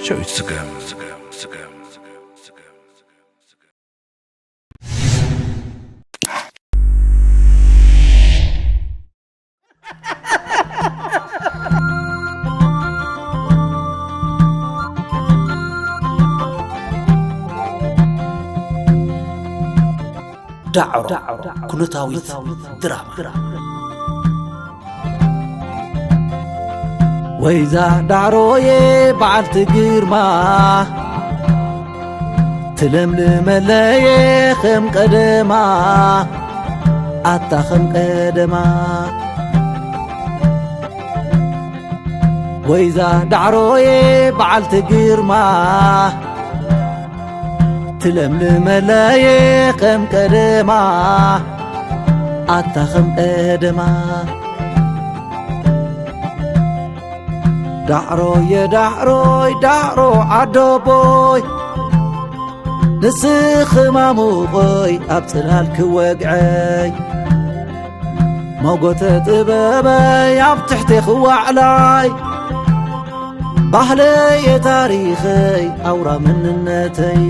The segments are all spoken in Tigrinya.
ጨዊት ስገም። ዳዕሮ ኩነታዊት ድራማ። ወይዛ ዳዕሮዬ በዓልቲ ግርማ፣ ትለምልመለየ ከም ቀደማ፣ ኣታ ከም ቀደማ። ወይዛ ዳዕሮዬ በዓልቲ ግርማ፣ ትለምልመለየ ከም ቀደማ፣ ኣታ ከም ቀደማ። ዳዕሮየ ዳዕሮይ ዳዕሮ ዓደቦይ፣ ንስኺ ማሙቐይ ኣብ ጽላል ክወግዐይ፣ መጎተ ጥበበይ ኣብ ትሕቲ ክዋዕላይ፣ ባህለየ ታሪኸይ ኣውራ መንነተይ።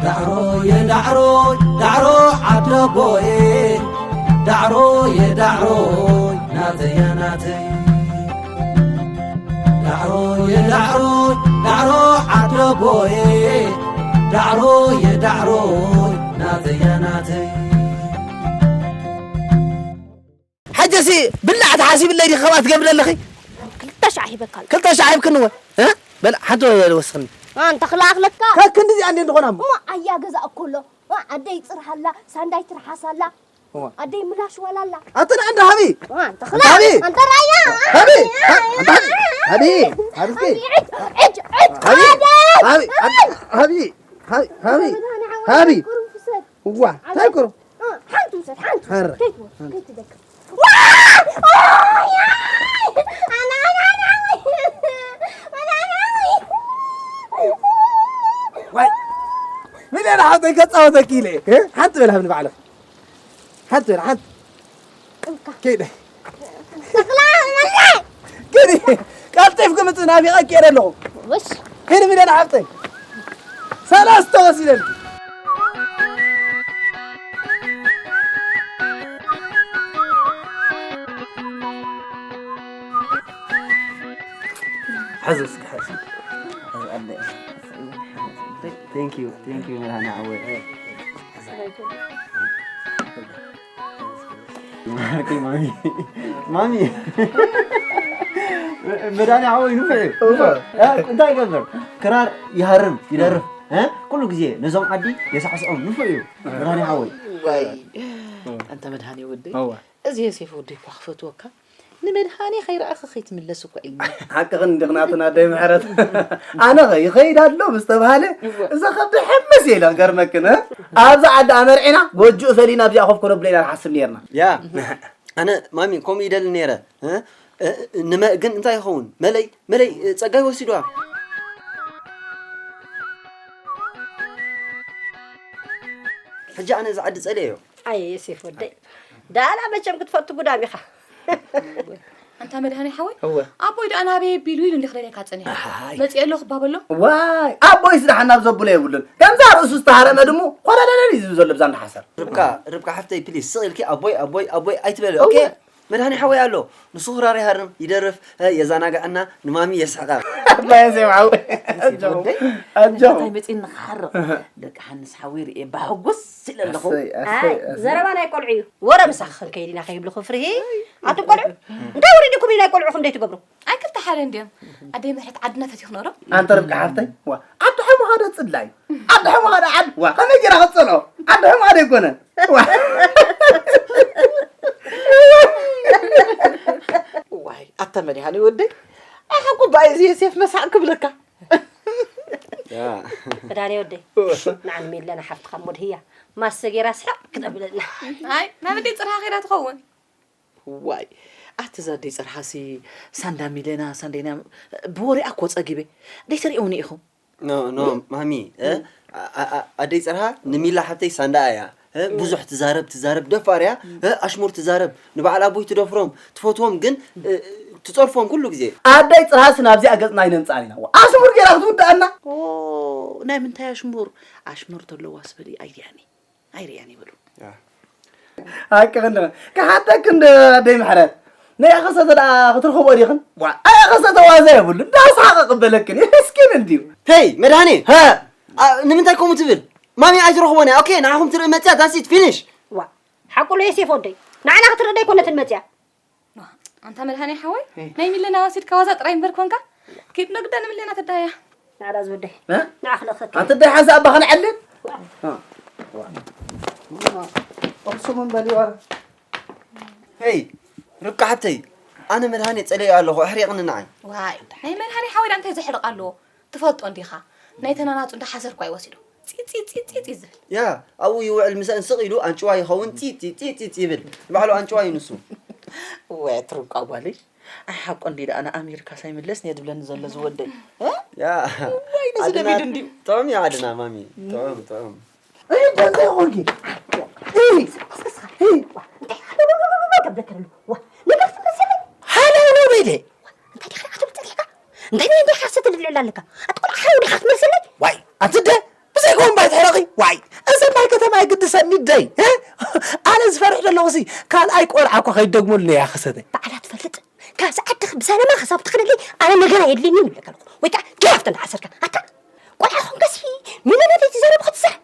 ዳዕሮየ ዳዕሮይ ዳዕሮ ዓደቦየ፣ ዳዕሮየ ዳዕሮይ ናተያ ናተይ። ዳዕሮየ ዳዕሮይ ዳዕሮ ዓደቦየ፣ ዳዕሮየ ዳዕሮይ ናተያ ናተይ። ሕጂሲ ብላዕ ተሓሲብለይ ዲኺ ከምኣ ትገብሪ ዘለኺ? ክልተ ሻዕ ሂበካ ኣሎ። ክልተ ሻዕ ሂብክኒ እወ። እ? በል ሓንቲ ወስኽኒ። ኣንታ ክልኣኽለካ። ከክንዲ እዚኣ እንዴ እንድኾና እሞ? እሞ ኣያ ገዛ እኮ ኣሎ። እ፣ ኣደይ ጽርሃላ፣ ሳንዳይ ትርሓሳላ። እዋ። ኣደይ ምላሽ ዋላላ። ኣንተ ንዓ እንዳ ሃቢ። እዋ፣ ኣንተ ኣንተ ሃቢ። ክላ-፣ ኣንተ ራያ። ሃቢ። ሃ-፣ ኣንተ ሃቢ። ሃቢ። ሃቢ እስኪ። ዕጅ፣ ዕጅ፣ ዕጅ፣ ሃቢ። ኣደይ። ሃቢ። ኣደይ። ሃቢ። ሃቢ። ሃቢ። ሃቢ። ሃቢ። ቁሩብ ፍሰት። እዋ፣ ኣደይ። እንታይ ቁሩብ? እ፣ ሓንቲ ውሰድ፣ ሓንቲ ውሰድ። ሀረ። ከይትወስድ፣ ከይትደክም። ዋይ! ሚልዮን ሓወይ ከጻወተኪ ኢለ። እ? ሓንቲ በል ሃብኒ ባዕለኽ። ሓንቲ በል፣ ሓንቲ። እንካ። ከይደ። ተኽላ፣ መለይ! ከይደ። ቀልጢፍኪ ምጽእ፣ ናፊቐኪ እየ ዘለኹ። ውሽ። ሂድ ሚልዮን ሓፍተይ። ሰለስተ ወሲደልኪ። ሓዚ እስኪ ሓዚ። ሓዚ ኣለ። Thank you, thank you መድሃኒ ዓወይ። ማርኪ ማሚ። ማሚ። መድሃኒ ዓወይ ንፉዕ እዩ። እወ። እ፣ እንታይ ይገብር? ክራር ይሃርም፣ ይደርፍ። እ? ኩሉ ግዜ ነዞም ዓዲ የሳዕስዖም። ንፉዕ እዩ። መድሃኒ ዓወይ። ዋይ። ኣንታ መድሃኒ ወደይ። እወ። እዚ የሴፍ ወደይ እኳ ክፈትወካ። ንመድሃኒ ከይረኣኺ ከይትምለስ እኳ ኢልኒ። ሓቅኽን እንዲኽን ኣትን ኣደይ ምሕረት። ኣነ ኸ ይኸይድ ኣሎ ምስ ተባህለ፣ እወ። እዛ ከብዲ ሕምስ ኢለ ክገርመክን፣ እ? ኣብዛ ዓዲ ኣመርዒና፣ ጎጆኡ ፈሊና ኣብዚኣ ኮፍ ክነብሎ ኢና ንሓስብ ነይርና። ያ፣ ኣነ ማሚ ከምኡ ይደሊ ነይረ፣ እ? እ፣ ንመ-፣ ግን እንታይ ይኸውን? መለይ፣ መለይ፣ እ፣ ጸጋይ ወሲድዋ። ሕጂ ኣነ እዛ ዓዲ ጸልየዮ። ኣየ ዮሴፍ ወደይ፣ ዳላ መቸም ክትፈቱ ጉዳም ኢኻ። ኣንታ መድሃኒ ሓወይ፣ እወ። ኣቦይ ደኣ ናበይ ኣቢሉ ኢሉ እንዲ ክደልየካ ጸኒሑ። ኣሃይ። መጺኤ ኣለኹ እባ በሎ። ዋይ፣ ኣቦይስ ደሓን ናብ ዘብሎ የብሉን። ከምዛ ርእሱ ዝተሃረመ ድሙ ኮለለለል እዩ ዝብል ዘሎ ብዛ እንዳሓሰር። ርብቃ፣ ርብቃ ሓፍተይ፣ ፕሊስ፣ ስቕ ኢልኪ ኣቦይ፣ ኣቦይ፣ ኣቦይ ኣይትበሊ፣ እወ። ኦኬ? መድሃኒ ሓወይ ኣሎ። ንሱ ክራር ይሃርም፣ ይደርፍ፣ እ፣ የዛናግዐና፣ ንማሚ የስሕቓ። ኣባየ ዜማ ሓወይ። ኣጆኹም። ወደይ፣ ኣጆኹም። እንታይ መጺእኒ ክሓርቕ? እህ። ደቂ ሃንስ ሓወይ ርእየ ባሕጉስ ኢለ ኣለኹ። ኣሰይ፣ ኣሰይ፣ ኣይ፣ ኣሰይ። ዘረባ ናይ ቆልዑ እዩ። ወረ ምሳኺ ክንከይድ ኢና ከይብልኹ ፍርሂ። ኣቱም ቆልዑ፣ እንታይ ወሪድኩም እዩ ናይ ቆልዑኹም ደይ ትገብሩ? ኣይ፣ ክልተ ሓደ እንድዮም። ኣደይ ምሕረት ዓድና ፈቲኹ ኖሮ። ኣንተ ርብቃ ሓፍተይ፣ ዋ፣ ዓዲ ሕሙኻ ዶ ጽላይ? ዓዲ ሕሙኻ ዶ ዓዲ? ዋ፣ ከመይ ጌራ ክጸልኦ? ዓዲ ሕሙኻ ዶ ኣይኮነን? ዋ። ዋይ፣ ኣታ መድሃኒ ወደይ። ኣኻ እኮ ብኣይ እዚ ዮሴፍ መሳቕ ክብለካ። ያ። መድሃኒ ወደይ። ንዓን ሚለና ሓፍትኻ እሞ ድህያ። ማሰ ጌራ ስሕቕ ክነብለና። ኣይ፣ ናብ ኣደይ ጽርሃ ኸይዳ ትኸውን። ዋይ፣ ኣቲ እዛ ኣደይ ጽርሃሲ ሳንዳ ሚለና፣ ሳንዴና ብወሬኣ እኮ ጸጊበ። ደይ ትርእዩኒ ኢኹም? ኖ፣ ኖ፣ ማሚ፣ እ? እ። ኣ-፣ ኣ-፣ ኣ-፣ ኣደይ ጽርሃ ንሚላ ሓብተይ ሳንዳ እያ። እ? እ። ብዙሕ ትዛረብ፣ ትዛረብ፣ ደፋር እያ። እ። እ? ኣሽሙር ትዛረብ። ንበዓል ኣቦይ ትደፍሮም፣ ትፈትዎም፣ ግን፣ እ፣ ትጸርፎም ኩሉ ግዜ። ኣደይ ጽርሃስ ናብዚኣ ገጽና ኣይነምጽኣን ኢና። ኣሽሙር ጌራ ክትውድኣና። ኦ፣ ናይ ምንታይ ኣሽሙር? ኣሽሙር ተለዋ ስበሊ ኣይርያን እየ። ኣይርያን ይበሉ። ሓቂ ክንዲ ክሓተክን ኣደይ ምሕረት። ናይ ኣኸሰተ ደኣ ክትረኽቦ ዲኽን? ዋ፣ ኣይ ኣኸሰተ ዋዛ የብሉ። እንዳስሓቐ ቅበለክን። ምስኪን እንድዩ። ሄይ፣ መድሃኔ። ሀ? ኣ፣ ንምንታይ ከምኡ ትብል? ማሚ ኣይትረኽቦን እያ። ኦኬ፣ ንዓኹም ትርኢ መጽያ፣ that's it, finish። ዋ፣ ሓቁ ሎ ዮሴፍ ወደይ። ንዓና ክትርኢ ደይኮነትን መጽያ። ኣንታ መድሃኔ ሓወይ፣ ናይ ሚለና ወሲድካ ዋዛ ጥራይ እምበር ኮንካ። ኪድ ነግዳ ንሚለና ተዳያ። ናዕላ ዝወደይ። እ? ንዓ ክለኽክ። ኣንተ ደይ ሓንሳእ ኣባ ክንዓልን? ዋ። እ። ዋ። ቁርሱ ምን በሊዋ? ሄይ፣ ርብቃ ሓተይ፣ ኣነ መድሃኔ ጸለዮ ኣለኹ፣ ኣሕሪቕኒ ንዓይ። ዋይ፣ ናይ መድሃኔ ሓወይ ዳ እንታይ ዘሕርቕ ኣለዎ? ትፈልጦ እንዲኻ፣ ናይ ተናናጹ እንዳ ሓሰርኩ ኣይወሲዶ። ጺጺ፣ ጺጺ፣ ጺጺ ዝብል። ያ፣ ኣብኡ ይውዕል፣ ምሳእን ስቕ ኢሉ ኣንጭዋ ይኸውን፣ ጺጺ፣ ጺጺ፣ ጺጺ ይብል። ንባዕሉ ኣንጭዋ እዩ ንሱ። ወይ ትርንቋ ጓለይ። ኣይ ሓቆ እንዲ ደኣ ንኣሜሪካ ሳይምለስ ነየ ድብለኒ ዘሎ ዝወደይ። እ? ያ። ወይ ነዚ ዓድና ደቢድ እንድዩ። ጥዑም እዩ ዓድና፣ ማሚ። ጥዑም፣ ጥዑም። እይ፣ ደንተ ይኾንኪ። እይ። እንታይ ሓለውለው ተብለካ ኣለኹ? ዋ፣ ነገር ትመስለኒ። ሓለውለው በይደ። እንታይ ዲኻ ትብል ጸኒሕካ? እንታይ ናይ እንዲኻ ሓሰት ትልዕል ኣለካ? ኣቲ ቆልዓ ሓው ዲኻ ትመስለኒ? ዋይ፣ ኣቲ ደ ብዘይኮን ባይ ትሕረቒ? ዋይ፣ እዚ ናይ ከተማ ግዲ ሰኒ ደይ፣ እ? ኣነ ዝፈርሕ ዘለኹ ሲ ካልኣይ ቆልዓ እኳ ከይደግመሉ ነያ ከሰተ። ባዕላ ትፈልጥ። ካብዚ ዓዲ ብሰላማ ክሳብ ትኽደለይ ኣነ ነገር ኣየድልየኒ ይብለካ ኣለኹ። ወይ ከዓ ጌራ ኣብቲ እንዳዓሰርካ። ኣታ ቆልዓ ኾንካሲ ሚነነት ኣይትዛረብ ክትስራሕ።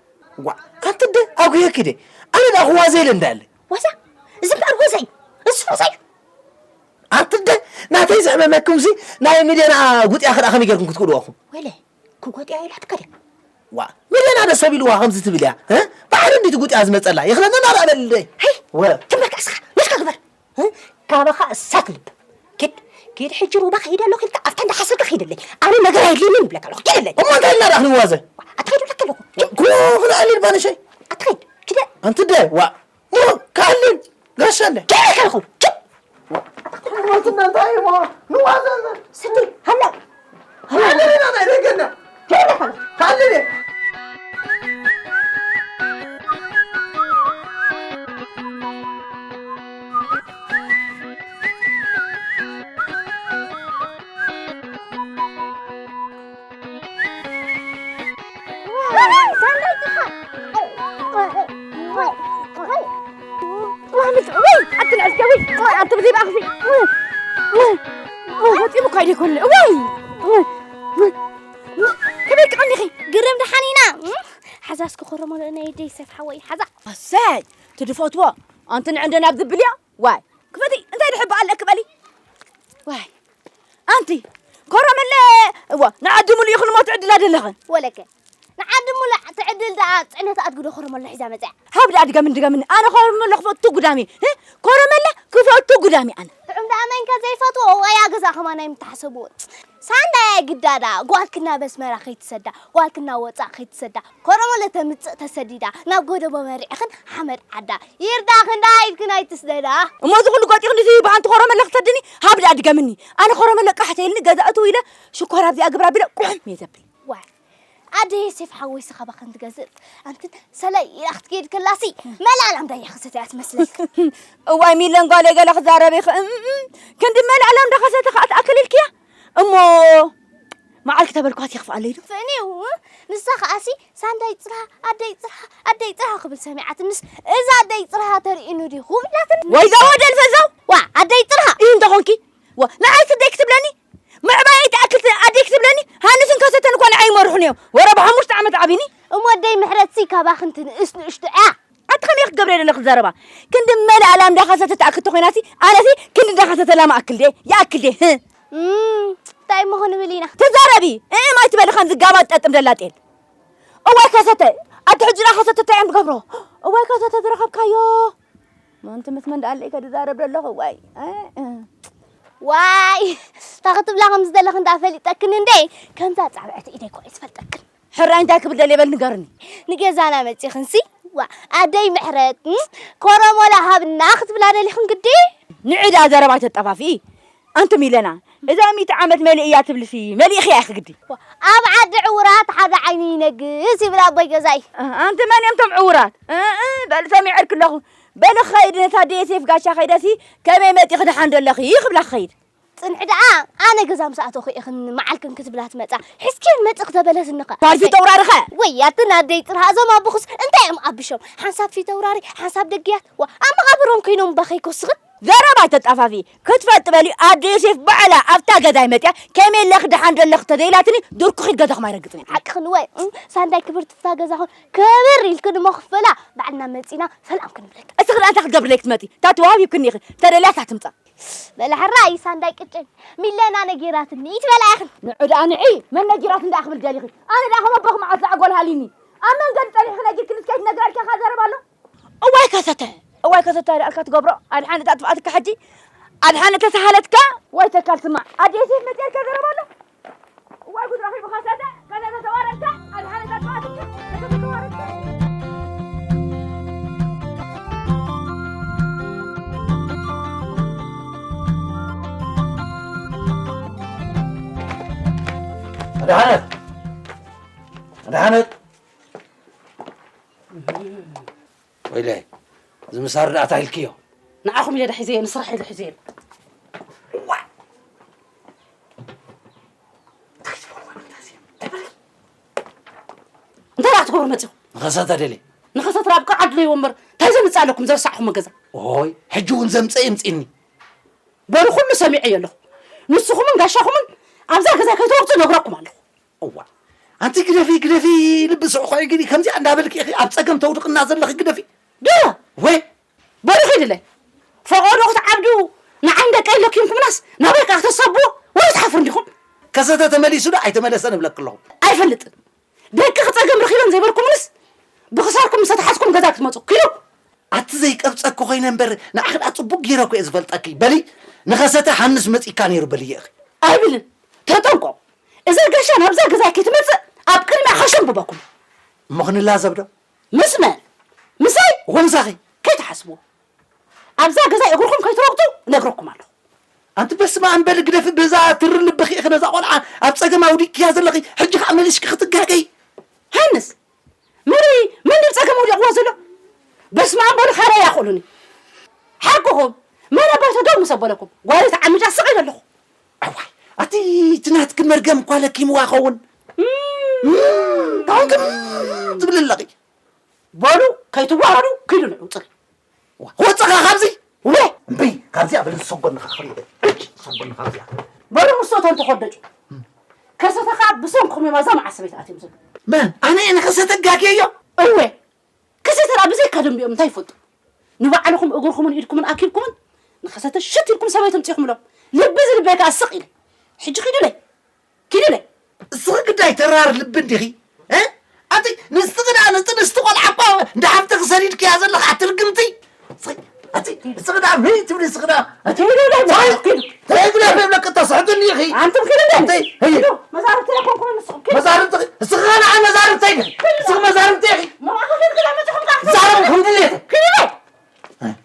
ዋ፣ ኣቲ ደ ኣጉየኪ ደ። ኣነ ደኣ ክዋዘ ኢለ እንዳለ። ዋዛ? እዚ እምበኣር ዋዛ እዩ። እዚ ዋዛ እዩ። ኣቲ ደ ናተይ ዘሕመመኩም ሲ ናይ ሚልዮና ጉጥያ ክዳ ከመይ ጌርኩም ክትክድዎ ኢኹም? ወለ፣ ክጎጥያ ኢላትካ ድያ? ዋ፣ ሚልዮና ዶ ሰብ ኢልዋ ከምዚ ትብል እያ? እ? ባዕሉ እንዲቲ ጉጥያ ዝመጸላ። ይኽለና ናብኣ በል ደይ። ሄይ፣ ወ። ትንበርካ እስኻ፣ ነስካ ግበር። እ? ካባኻ እሳት ልብ። ኪድ፣ ኪድ ሕጂ ሩባ ከይደ ኣለኹ ኢልካ ኣብታ እንዳሓሰብካ ከይደለይ። ኣነ ነገር ኣይድልየንን ይብለካ ኣለኹ። ኪደለይ። እሞ እንታይ ኢልና ደኣ ክንዋዘ? ኣትኸይድ ብለካ ኣለኹ። ኩ-፣ ክንኣሊ ባንሸይ። ኣትኸይድ፣ ኪደ። ኣንቲ ደ፣ ዋ። ሞ፣ ካልእ ጋሻ ኣለ። ከመይ ከልኹ? ችፕ! ወትና እንታይ እሞ ንዋዘና። ስቲ፣ ሃላ። ሃላ። ሃላ፣ ናይ ደገና። ሃላ። ሃላ። ኣቲ ንዕስከ ወይ ኣቲ ብዘይ ብኣኽሲ ወፂሙ እኳ ኢደ ኮለ ወይ ከመይ ክቐኒኺ ግርም ደሓን ኢና ሓዛ እስከ ኮረመሎ ናይ ደይ ሰፍ ሓወይ ሓዛ ኣሰይ ትድፈትዎ ኣንቲ ንዕንደ ናብ ዝብል እያ ዋይ ክፈቲ እንታይ ድሕበ ኣለክ በሊ ዋይ ኣንቲ ኮረመለ እዋ ንዓዲ ሙሉ ይኹን ሞ ትዕድላ ደለኸ ወለከ ንዓዲ ሙሉ ትዕድል ደኣ ጽዕነት ኣድግዶ ኮረመለ ሒዛ መጽያ ሃብ ደኣ ድገምን ድገምን ኣነ ኮረመለ ክፈቱ ጉዳሚ ኮረመለ ክፈቱ ጉዳሚ ኣነ ጥዑም ደኣ መንከ ዘይፈትዎ ዋያ ገዛ ከማን ኣይምተሓሰብዎ ሳንዳይ ግዳዳ ጓልክና በስመራ ከይትሰዳ ጓልክና ወጻእ ከይትሰዳ ኮረመለ ተምጽእ ተሰዲዳ ናብ ጎደቦ መሪዕኽን ሓመድ ዓዳ ይርዳኽን ዳይትክን ኣይትስደዳ እሞ እዚ ኩሉ ጎጢኽኒ እዚ ብሓንቲ ኮረመለ ክሰድኒ ሃብ ደኣ ድገምኒ ኣነ ኮረመለ ቃሕ ተይልኒ ገዛ እትው ኢለ ሽኮር ኣብዚኣ ግብራ ቢለ ቁሕም እየ ዘብል ዋይ ኣደ የሴፍ ሓወይ ስኻባ ከም ትገዝእ ኣንቲ ሰለይ ኢላ ክትከይድ ከላሲ መላል ኣምዳ እያ ክሰት እያ ትመስለክ እዋይ ሚለን ጓለይ ገለ ክዛረብ ይኽእል ክንዲ መላል ኣምዳ ከሰተ ከዓ ትኣክል ኢልክያ እሞ መዓልክ ተበልኳት ይኽፍኣለይ ዶ ፍእኒው ንሳ ከኣሲ ሳንዳይ ፅርሃ ኣደይ ፅርሃ ኣደይ ፅርሃ ክብል ሰሚዓትንስ እዛ ኣደይ ፅርሃ ተርእኑ ዲኹም ኢላትኒ ወይ ዘወደል ፈዛው ዋ ኣደይ ፅርሃ እዩ እንተኾንኪ ዋ ንዓይ ስደይ ክትብለኒ ምዕባየይ ትኣክል ኣደይ ክትብለኒ ሃንስን ከሰተን እኳ ንዓይ ይመርሑን እዮም ወረ ብሓሙሽተ ዓመት ዓቢኒ እሞ ኣደይ ምሕረትሲ ካባኽን ትንእስ ንእሽቶ እያ ኣቲ ከመይ ክትገብረ ደለ ክዛረባ ክንዲ መለ ኣላ እንዳኸሰተ ትኣክል ተኾይናሲ ኣነሲ ክንዲ እንዳኸሰተላ ማኣክል ደ ይኣክል ደ እንታይ እሞ ክንብል ኢና ትዛረቢ እም ኣይትበሊ ከምዚ ጋባ ጠጥም ደላ ጤል እዋይ ከሰተ ኣቲ ሕጂ ዳ ከሰተ እንታይ እዮም ትገብሮ እዋይ ከሰተ ዝረኸብካዮ ማንቲ ምስ መን ደኣ ኣለይ ከድዛረብ ደለኹ እዋይ ዋይ እንታይ ክትብላ ከም ዝደለኽ እንዳ ፈሊጠክን እንደ ከምዛ ጻብዕቲ ኢደይ ኮ ዝፈልጠክን ሕራይ እንታይ ክብል ደልየ በል ንገርኒ ንገዛና መጺኽንሲ ዋ ኣደይ ምሕረት ኮረሞላ ሃብና ክትብላ ደሊኽን ግዲ ንዕዳ ዘረባ ተጠፋፊ ኣንቲ ሚለና እዛ ሚእቲ ዓመት መሊእ እያ ትብልሲ መሊእኽያ ኢኺ ግዲ ኣብ ዓዲ ዕውራት ሓደ ዓይኒ ይነግስ ይብል ኣቦይ ገዛይ ኣንቲ መን እዮም ቶም ዕውራት በል ሰሚዐልኪ ኣለኹ በል ኸይድ ነታ ደየሴፍ ጋሻ ኸይደሲ ከመይ መጢ ክድሓን ደለኺ ክብላ ኸይድ ጽንሒ ደኣ ኣነ ገዛ ምስ ኣተኹ ኢኽን መዓልክን ክትብላ ትመጻ። ሕስኪን መጽእ ክተበለስንኻ። ጓል ፊተውራሪ ኸ? ወይ ኣትን ኣደይ ጽርሃ እዞም ኣቦኽስ እንታይ እዮም ኣቢሾም? ሓንሳብ ፊተውራሪ፣ ሓንሳብ ደግያት። ዋ ኣብ መቓብሮም ኮይኖም እባ ከይኮስኽን። ዘረባ ኣይተጣፋፊ። ክትፈልጥ በሊ ኣደ ዮሴፍ ባዕላ ኣብታ ገዛይ መጽያ ከመይ ኣለኺ ደሓን ዶ ኣለኺ ተዘይላትኒ ድርኩኺት ገዛኹም ኣይረግጽን እየ። ሓቅኽን ወይ እም፣ ሳንዳይ ክብርቲ እታ ገዛኹን ክብር ኢልክን እሞ ክፈላ ባዕልና መጺና ሰላም ክንብለካ። እስኺ ደኣ እንታይ ክትገብርለይ ክትመጺ? እታ ተዋሂብክኒ ኢኺ። ተደልያ እታ ትምጻእ። በላ ሕራይ ሳንዳይ ቅጭን ሚለና ነጊራትኒ ይትበላ ኢኽን። ንዑ ደኣ ንዒ መን ነጊራትኒ ደኣ ክብል ደሊኺ? ኣነ ደኣ ከም ኣቦኺ መዓስ ደኣ ጓል ሃሊኒ? ኣብ መንገዲ ጸኒሕኪ ነጊርክንስ ከይትነግራ ኢልካ ከ ዘረባ ኣሎ? እዋይ ከሰተ እዋይ ከሰተ ደኣ ኢልካ ትገብሮ ኣድሓነት ኣጥፍኣትካ ሕጂ ኣድሓነት ተሳሃለትካ ወይ ተካል ስማዕ ኣዴ ሴፍ መጽያ ኢልካ ዘረባ ኣሎ? እዋይ ጉድ ረኺቡ ከሰተ ከሰተ ተዋረድካ ኣድሓነት ኣጥፍኣትካ ከሰተ ተዋረድካ። ኣድሓነት ኣድሓነት ወይለይ እዚ ምሳር ደኣ እንታይ ኢልክዮ? ንዓኹም ኢለ ዶ ሒዘዮ ንስራሕ ኢለ ሒዘዮ። እዋ እንታይ ዝበልዋ እንታይ እንታይ ደኣ ክትገብሩ መጺኹም? ንኸሰተ ደልየ ንኸሰተ ደኣ ኣብ ቅርዓት ድለይዎ እምበር እንታይ ዘምጽእ ኣለኩም ዘርሳዕኹም ገዛ? ኦይ ሕጂ እውን ዘምጽእ የምጽእኒ። በሉ ኩሉ ሰሚዐዮ ኣለኹ። ንስኹምን ጋሻኹምን ኣብዛ ገዛ ከይተወርጹ ነግረኩም ኣለኹ። እዋ ኣንቲ ግደፊ ግደፊ ልቢ ስዑ ኮይግዲ ከምዚኣ እንዳበልኪ ኢኺ ኣብ ጸገም ተውድቕና ዘለኺ ግደፊ። ዶ ወይ በሉ ኺድለይ ፈቐዶ ክትዓብዱ ንዓይን ደቀይ ለኪምኩምናስ ናበይ ከዓ ክተሳብዎ ወይ ትሓፍሩ እንዲኹም። ከሰተ ተመሊሱ ዶ ኣይተመለሰን እብለኪ ኣለኹ። ኣይፈልጥን። ደቂ ክጸገም ረኺበን ዘይበልኩምንስ ብኽሳርኩም ምስ ተሓዝኩም ገዛ ክትመጹ ኪዱ። ኣቲ ዘይቀብጸኪ ኮይነ እምበር ንዓኺ ደኣ ጽቡቕ ገይረ እኮ እየ ዝፈልጠኪ። በሊ ንኸሰተ ሃንስ መጺእካ ነይሩ በልየ ኢኺ። ኣይብልን። ተጠንቀቑ። እዛ ጋሻ ናብዛ ገዛ ከይትመጽእ ኣብ ቅድሚያ ከሸንብበኩም። እሞ ክንላዘብ ዶ? ምስ መን? ምሳይ? ወምሳኺ? ከይትሓስብዎ። ኣብዛ ገዛ እግርኹም ከይትረግጡ እነግረኩም ኣለኹ። ኣንቲ በስመ ኣብ በሊ ግደፊ በዛ ትሪ ልብኺ ኢኺ ነዛ ቆልዓ ኣብ ጸገም ኣውዲቅክያ ዘለኺ ሕጂ ኸኣ መሊስኪ ክትጋገይ። ሃንስ መሪ መን ድብ ጸገም ኣውዲቕዋ ዘሎ? በስመ ኣብ በሉ ኻራ ያኹሉኒ። ሓቅኹም መን ኣባይቶ ደው ምስ ኣበለኩም ጓለይ ተዓሚጃ ስቕ ኢለ ኣለኹ። ኣዋይ ኣቲ እቲ ናትኪ መርገም እኳ ለኪምዋ ኸውን። እም፣ ካሁንኪ እም ትብሊ ኣለኺ። በሉ ከይትዋረዱ ኪዱ ንዑ ጽሪ። ወጽኻ ካብዚ። እወ። እምበይ ካብዚኣ በሊ ሰጎንኻ ክርኢ። እጅ ሰጎንኻ ካብዚኣ። በሉ ምስቶም ተኾደጩ። ከሰተ ኸዓ ብሰንኩም እዮም ኣብዛ መዓር ሰበይቲ ኣትዮም ዘለዉ። መን ኣነ እየ ንኸሰተ ጋግየዮ? እወ። ከሰተ ደኣ ብዘይካ ደንቢኦም እንታይ ይፈልጡ? ንባዕልኹም እግርኹምን ኢድኩምን ኣኪብኩምን ንኸሰተ ሽት ኢልኩም ሰበይቲ ኣምጺኹምሎም። ልቢ ዝልበይ ከኣ ስቕ ኢለ። ሕጂ ኪዱለይ። ኪዱለይ። እስኺ ግዳይ ተራር ልቢ እንዲኺ? እ? ኣቲ ንስኺ ደኣ ንጽንስቲ ቆልዓ እኮ እንዳ ሓፍትኺ ሰዲድክያ ዘለኺ ኣቲ ርግምቲ። እስኺ ኣቲ እስኺ ደኣ ምን ትብሊ እስኺ ደኣ? ኣቲ ኪዱለይ። ኪዱ። ተይ ግዳ ብለኪ ተስሕትኒ ኢኺ። ኣንቱም ኪዱለይ። ኣቲ፣ ህይ። ኪዱ። መዛርብቲ ኣይኮንኩምን ንስኹም። ኪዱ። መዛርብቲ እስኺ ኸኣ ንዓይ መዛርብተይ ኢኺ። እስኺ መዛርብተይ ኢኺ። መማኸፊት ክዳ መጽኹም ከኣ። ዛረብ ከምዚ ኢኺ። ኪዱለይ።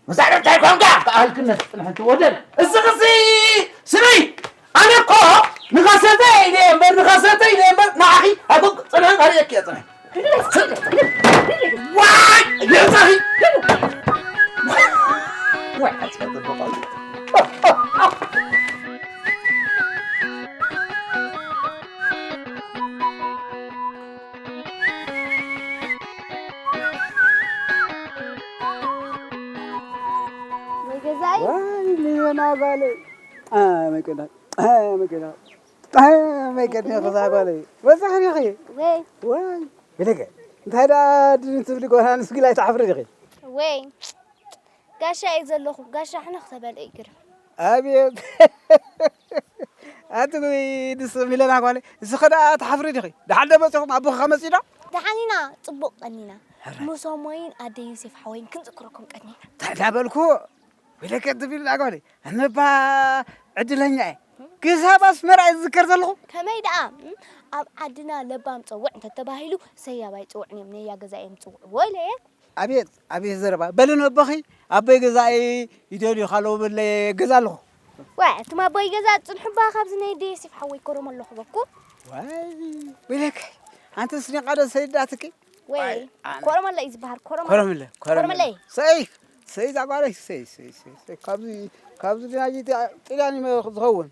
መዛርብታይ ኮንካ? ከኣልክነት ጽንሕንቲ ወደን። እስኽሲ ስሚ፣ ኣነ እኮ ንኸሰተ ኢለ እምበር፣ ንኸሰተ ኢለ እምበር፣ ንዓኺ ኣይኮንኩ ጽንሒ፣ ከርእየኪ እየ ጽንሒ። ዋይ! የምጻኺ! ዋይ! ኣጽፈ ጽቡቕ። ወይ ገዛኢ። ዋይ፣ ሚሊዮና ጓለይ። አ፣ መይቀዳ። አ፣ መይቀዳ። አ፣ መይቀዳ፣ ከዛ ጓለይ። ወጻኺ ዲኺ? ወይ። ዋይ፣ ብለገ። እንታይ ደኣ ድን ትብሊ ጓል ኣንስቲ ግላይ ትሓፍሪ ዲኺ? ወይ። ጋሻ እየ ዘለኹ። ጋሻ ሕነ ክተበልዕ ይግርም። ኣቤት። ኣቲ ንስ ሚለና ጓለይ። እስኺ ደኣ ትሓፍሪ ዲኺ? ደሓን ዶ መጺኹም? ኣቦኺ ከ መጺኡ ዶ? ደሓን ኢና፣ ጽቡቕ ቀኒና። ሕራይ። ምስ ሞይን ኣደ ዮሴፍ ሓወይን ክንዝክረኩም ቀኒና። እንታይ ደኣ በልኩ? ብለከት ትብል ኣጓሊ ኣነባ ዕድለኛ እየ። ክሳብ ኣስመራ እየ ዝዝከር ዘለኹ። ከመይ ደኣ፣ እም፣ ኣብ ዓድና ለባም ጸውዕ እንተተባሂሉ ሰያብ ኣይጽውዕን እዮም፣ ነያ ገዛ እዮም ዝጽውዕዎ ኢለ እየ። ኣቤት፣ ኣቤት ዘረባ። በሊ ነቦኺ፣ ኣቦይ ገዛኢ ይደልዩ ካለዉ በለ ገዛ ኣለኹ። ዋይ፣ እትም ኣቦይ ገዛ ጽንሑ እባ ካብዚ ናይ ደየሲፍ ሓወይ ኮረም ኣለኹ በኩ። ዋይ፣ ወይለከ፣ ኣንተ ስኒቓ ዶ ሰይዳትኪ? ወይ፣ ዋይ፣ ኣነ ኮረመለ እዩ ዝበሃል፣ ኮረመለ። ኮረመለ፣ ኮረመለ። ኮረመለ። ሰይ፣ ሰይ፣ እዛ ጓለይ፣ ሰይ፣ ሰይ፣ ሰይ፣ ሰይ፣ ካብዚ፣ ካብዚ ድናጅ ጥልያን እዩ ዝኸውን።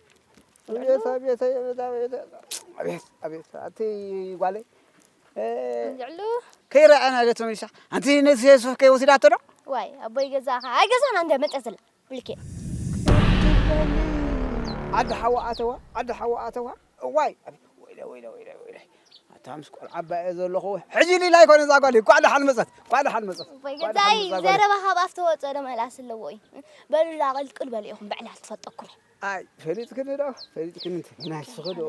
ኣቤት ኣቤት ኣቤት ኣቤት ኣቤት ኣቤት ኣቲ ጓለይ፣ እ፣ እንድዕሉ። ከይረኣና ዶ ተመሊሳ? ኣንቲ ነዚ ሱፍ ከይወሲዳቶ ዶ? ዋይ ኣቦይ ገዛኻ፣ ኣይ ገዛና እንደ መጸ ዘላ ብልኬ። ዓዲ ሓዋ ኣተዋ፣ ዓዲ ሓዋ ኣተዋ። እዋይ ኣቤት፣ ወይለ ወይለ ወይለ ወይለ። ኣታ ምስ ቆልዓ ኣባ እየ ዘለኹ። ሕጂ ሊላ ኣይኮነ እዛ ጓል፣ እንኳዕ ደሓን መጸት፣ እንኳዕ ደሓን መጸት፣ ኣቦይ እንኳዕ ደሓን ገዛይ መጸት ጓል። ዘረባ ካብ ኣፍ ተወጸ ዶ መላስ ኣለዎ እዩ። በሉ ላቐልቅል በሉ ኢኹም፣ ብዕላል ትፈጠኩም። ኣይ ፈሊጥክኒ ዶ፣ ፈሊጥክኒ እንተ ናይ ስኺ ዶ።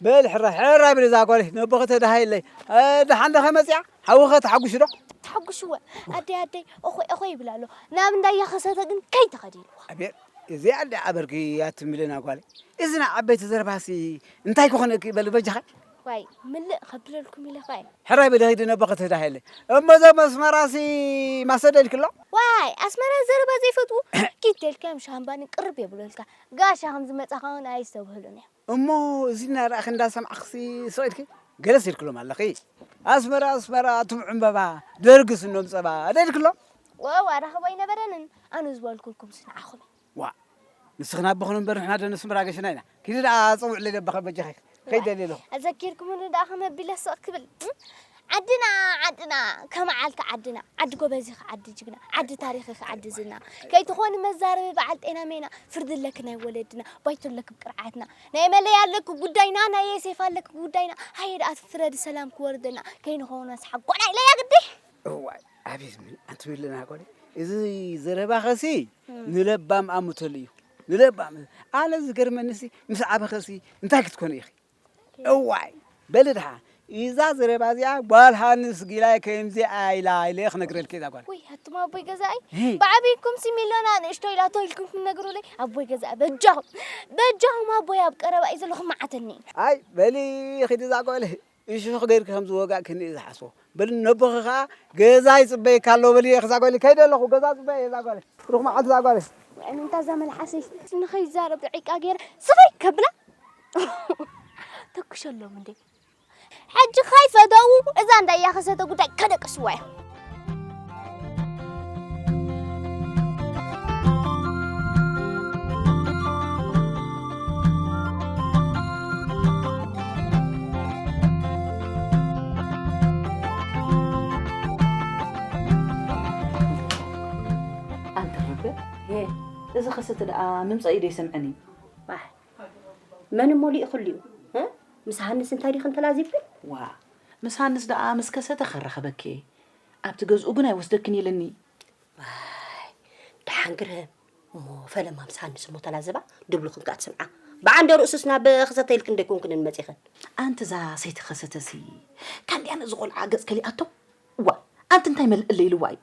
በል ሕራይ፣ ሕራይ በል እዛ ጓለይ፣ ነቦኺ ተዳሃየለይ። እ፣ ደሓን ዶ ከመጽያ? ሓውኸ ተሓጉሹ ዶ? ተሓጉሽወ። ኣደይ፣ ኣደይ፣ እኾይ፣ እኾይ ይብል ኣሎ። ናብ እንዳ እያኸሰተ ግን ከይተኸዲ ኢልዋ። ኣቤት፣ እዚኣ እንዳ ኣበርግያ ትምልና ጓለይ። እዚ ናይ ዓበይቲ ዘረባሲ እንታይ ክኾነኪ በል በጃኻ? ዋይ፣ ምልእ ከብለልኩም ኢለ ኸ። ሕራይ በሊ ኸይዲ ነቦ ከተዳሃየለይ። እሞ እዞም ኣስመራሲ ማሰ ደልክሎ? ዋይ፣ ኣስመራ ዘረባ ዘይፈትዉ ኪድ ደልካ እዮም ሻምባኒ ቅርብ የብለልካ። ጋሻ ከም ዝመጻኻ እውን ኣይስተብህሉን እዮም። እሞ እዚ እናረኣኺ እንዳሰማዕኽሲ ስቕ ኢልኪ ገለስ ኢልክሎም ኣለኺ። ኣስመራ፣ ኣስመራ፣ እቱም ዕምበባ፣ ደርግስ እኖም ጸባ፣ ደልክሎም? ወዋ፣ ራኸቦ ኣይነበረንን። ኣነ ዝበልኩልኩም ስንዓኹም። ዋ፣ ንስኽና ኣቦኽን እምበር ንሕና ዶ ነስምራ ገሽና ኢና። ኪዲ ደኣ ጸውዕለይ ነባኸ በጃኺ። ከይደልየ ኣለኹ። ኣዘኪርኩምኒ ደኣ ከመቢለ ስቕ ክብል። ዓድና፣ ዓድና፣ ከመዓልካ ዓድና። ዓዲ ጎበዝ ኢኺ፣ ዓዲ ጅግና። ዓዲ ታሪኽ ኢኺ፣ ዓዲ ዝና። ከይትኾኒ መዛረቢ በዓል ጤና ሜና። ፍርዲ ኣለኪ ናይ ወለድና። ባይቶ ኣለኪ ብቅርዓትና። ናይ መለያ ኣለኪ ጉዳይና። ናይ የሴፍ ኣለኪ ጉዳይና። ሃየ ደኣ ፍረዲ ሰላም ክወርደና። ከይንኸውን መስሓቅ ጓና ኢለያ ግዲ። እዋይ፣ ኣቤት ምን ኣንቲ ሚለና ጓለይ፣ እዚ ዘረባኸሲ እም። ንለባም ኣምተሉ እዩ። ንለባም። ኣነ ዝገርመኒሲ ምስ ዓበኸሲ እንታይ ክትኮኒ ኢኺ? እዋይ፣ በሊ ደሓ፣ እዛ ዘረባ እዚኣ ጓል ሃንስ ጊላይ ከምዚኣ ኢላ ኢለ ክነግረልኪ እዛ ጓል። ወይ፣ ኣቱም ኣቦይ ገዛኢ፣ ሂ። ብዓብይኩምሲ ሚለና ንእሽቶ ኢላቶ ኢልኩም ክትነግሩለይ? ኣቦይ ገዛኢ፣ በጃኹም፣ በጃኹም ኣቦይ ኣብ ቀረባ እዩ ዘለኹም መዓተኒ። ኣይ፣ በሊ ኺዲ እዛ ጓል። እሾኽ ገይርኪ ከም ዝወጋእክኒ እየ ዝሓስቦ። በል ነቦኺ ኸኣ ገዛ ይጽበየካ ኣሎ በልዮ፣ እዛ ጓለይ ከይደ ኣለኹ፣ ገዛ ጽበየ እዛ ጓለይ። ሩኽ መዓልቲ እዛ ጓለይ። ወይ ኣነ እንታ እዛ መልሓሰይ ንኸይዛረብ ዕቃ ገይረ ስኽይ ከብላ ተኩሸሎም እንዴ። ሕጂ ኸይፈተዉ እዛ እንዳያኸሰተ ጉዳይ ከደቅስዋ እዮም። ኣንተ ርግእ፣ ሄ፣ እዚ ኸሰተ ደኣ ምምጻኡ ደይሰምዐን እዩ። ዋይ፣ መን እሞ ልኢኹሉ እዩ? እ? ምስ ሃንስ እንታይ ዲኽን ተላዚብክን? ዋ፣ ምስ ሃንስ ደኣ ምስ ከሰተ ከራኸበኪ እየ። ኣብቲ ገዝኡ ግን ኣይወስደክን ኢልኒ። ዋይ፣ ደሓን ግርህም። እሞ ፈለማ ምስ ሃንስ እሞ ተላዘባ፣ ድብልኹም ከኣ ትስምዓ። ብዓንደ ርእሱስ ናብ ከሰተ ኢልክን ደይኮንክንን መጺኽን። ኣንቲ እዛ ሰይቲ ከሰተሲ፣ ካንዲያ ነዚ ቖልዓ ገጽ ከሊኣቶ? ዋ፣ ኣንቲ እንታይ መልእለ ኢልዋ እዩ?